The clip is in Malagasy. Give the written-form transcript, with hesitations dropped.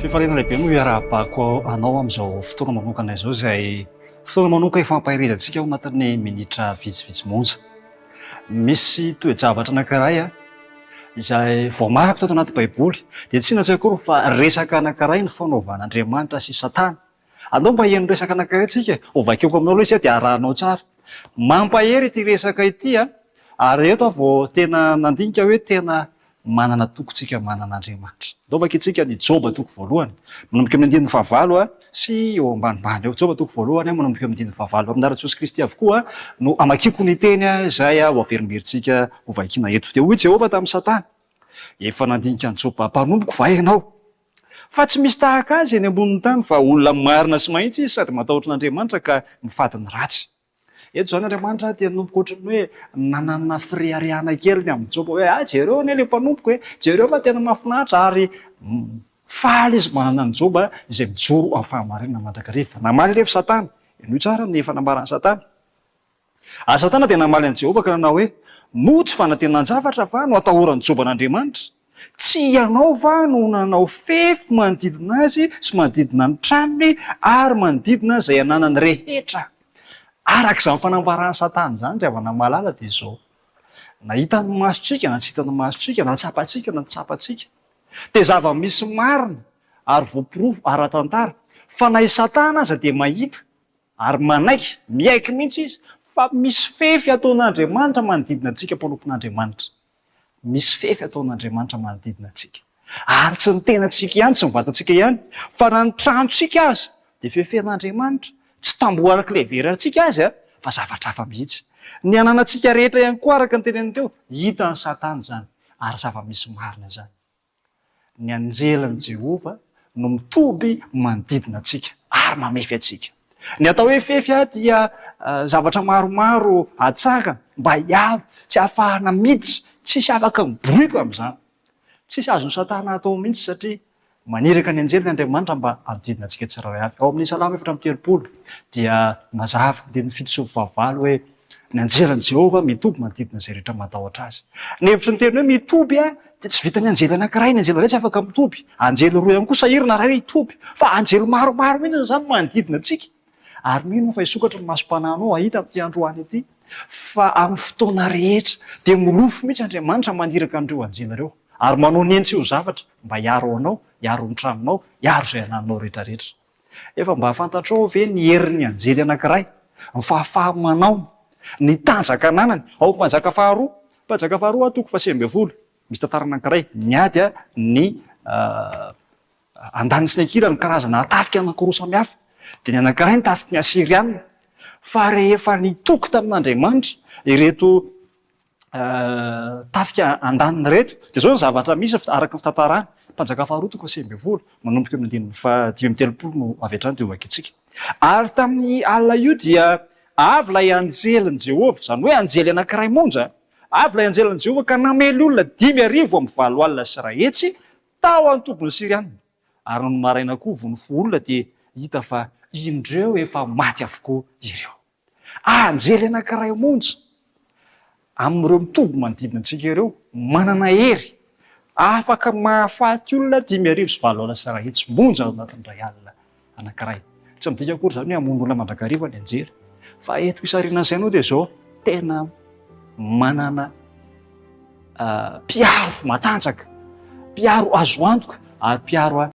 Fifaliana lehibe no iarahabako anao amin'izao fotoana manokana izao izay fotoana manoka ifampaherezantsika ao anatin'ny minitra vitsivitsy monja. Misy toe-javatra anankiray izay voamariko tato anaty Baiboly, dia tsy inona tsy akory fa resaka anankiray nifanaovan'Andriamanitra sy Satana. Andao mba heno resaka anankiray tsika e! Ho vakiako aminao aloha izy dia arahanao tsara. Mampahery ity resaka ity a! Ary eto aho vao tena nandinika hoe tena manana toky tsika manana Andriamanitra. Andao vakintsika ny Joba toko voalohany, manomboka amin'ny andininy fahavalo sy eo ambanimbany eo. Joba toko voalohany manomboka eo amin'ny andininy fahavalo. Amin'ny anaran'i Jesosy Kristy avokoa no amakiako ny teny izay ho averimberintsika ho vakiana eto. Dia hoy Jehovah tamin'i Satana, Efa nandinika an'i Joba mpanompoko va ianao? Fa tsy misy tahaka azy eny ambonin'ny tany, fa olona marina sy mahitsy izy sady matahotra an'Andriamanitra ka mifady ny ratsy. Eto izany Andriamanitra dia nanomboka ohatran'ny hoe nanana fireharehana kely ny amin'i Joba hoe, ah jereo anie ilay mpanompoko e, jereo fa tena mahafinaritra ary faly izy manana an'i Joba izay mijoro amin'ny fahamarinana mandrakariva. Namaly anefa Satana, henoy tsara ny fanambaran'i Satana. Ary Satana dia namaly an'i Jehovah ka nanao hoe, Moa tsy fanantenan-javatra va no atahoran'i Joba an'Andriamanitra? Tsy ianao va no nanao fefy manodidina azy sy manodidina ny tranony ary manodidina izay ananany rehetra? Araka izany fanambaran'i Satana izany, ry havana malala, dia izao, na hitan'ny masontsika na tsy hitan'ny masontsika, na tsapantsika na tsy tsapantsika, dia zava-misy marina ary voaporofo ara-tantara fa na i Satana aza dia mahita Ary manaiky, miaiky mihitsy izy, fa misy fefy ataon'Andriamanitra manodidina antsika mpanompon'Andriamanitra. Misy fefy ataon'Andriamanitra manodidina antsika. Ary tsy ny tenantsika ihany, tsy ny vatantsika ihany, fa na ny tranontsika aza dia fefen'Andriamanitra. Tsy tamboho araka ilay heverantsika azy fa zavatra hafa mihitsy. Ny ananantsika rehetra ihany koa araka ny teneniny teo, hitan'i Satana izany, ary zava-misy marina izany. Ny anjelin'i Jehovah no mitoby manodidina antsika ary mamefy antsika. Ny atao hoe fefy dia zavatra maromaro atsangana mba hiaro, tsy hahafahana miditra, tsisy afaka miborioka amin'izany. Tsisy azon'i Satana atao mihitsy satria Maniraka ny anjeliny Andriamanitra mba hanodidina antsika tsirairay avy. Ao amin'ny Salamo 34 dia mazava, andininy 7 sy 8 hoe, Ny anjelin'i Jehovah mitoby manodidina izay rehetra matahotra azy. Ny hevitry ny teny hoe mitoby dia tsy vitan'ny anjely anankiray, ny anjely iray tsy afaka mitoby. Anjely roa ihany koa sahirana raha hoe hitoby, fa anjely maromaro mihitsy izany manodidina antsika. Ary mino aho fa hisokatra ny masom-panahinao hahita amin'ity androany ity fa amin'ny fotoana rehetra dia milofo mihitsy Andriamanitra maniraka an'ireo anjely ireo ary manao ny eny tsy ho zavatra mba hiaro anao, hiaro ny tranonao, hiaro izay anananao rehetra rehetra. Efa mba fantatrao ve ny herin'ny anjely anankiray, ny fahafaha-manaony, ny tanjaka ananany? Ao Mpanjaka faharoa, Mpanjaka faharoa toko faha-19, Misy tantara anankiray, niady ny andaniny sy ny ankilany karazana tafika anankiroa samihafa. Dia ny anankiray ny tafiky ny Asyriana. Fa rehefa nitoky tamin'Andriamanitra ireto tafika andaniny ireto, dia izao ny zavatra misy araka ny fitantarana, Mpanjaka faharoa toko faha-19, manomboka eo amin'ny andininy faha-35 no avy hatrany dia ho vakintsika. Ary tamin'ny alina io dia avy ilay anjelin'i Jehovah, izany hoe anjely anankiray monja, Avy ilay anjelin'i Jehovah ka namely olona 385 tao an-tobin'ny Syriana. Ary nony maraina koa vao nifoha olona dia hita fa indreo efa maty avokoa ireo. Anjely anankiray monja amin'ireo mitovy manodidina antsika ireo, manana hery afaka mahafaty olona 185 monja ao anatin'ny iray alina. anankiray. Tsy midika akory izany hoe hamono olona mandrakariva ny anjely. Fa entiko hisarihana ny sainao dia izao, tena manana mpiaro matanjaka, mpiaro azo antoka ary mpiaro.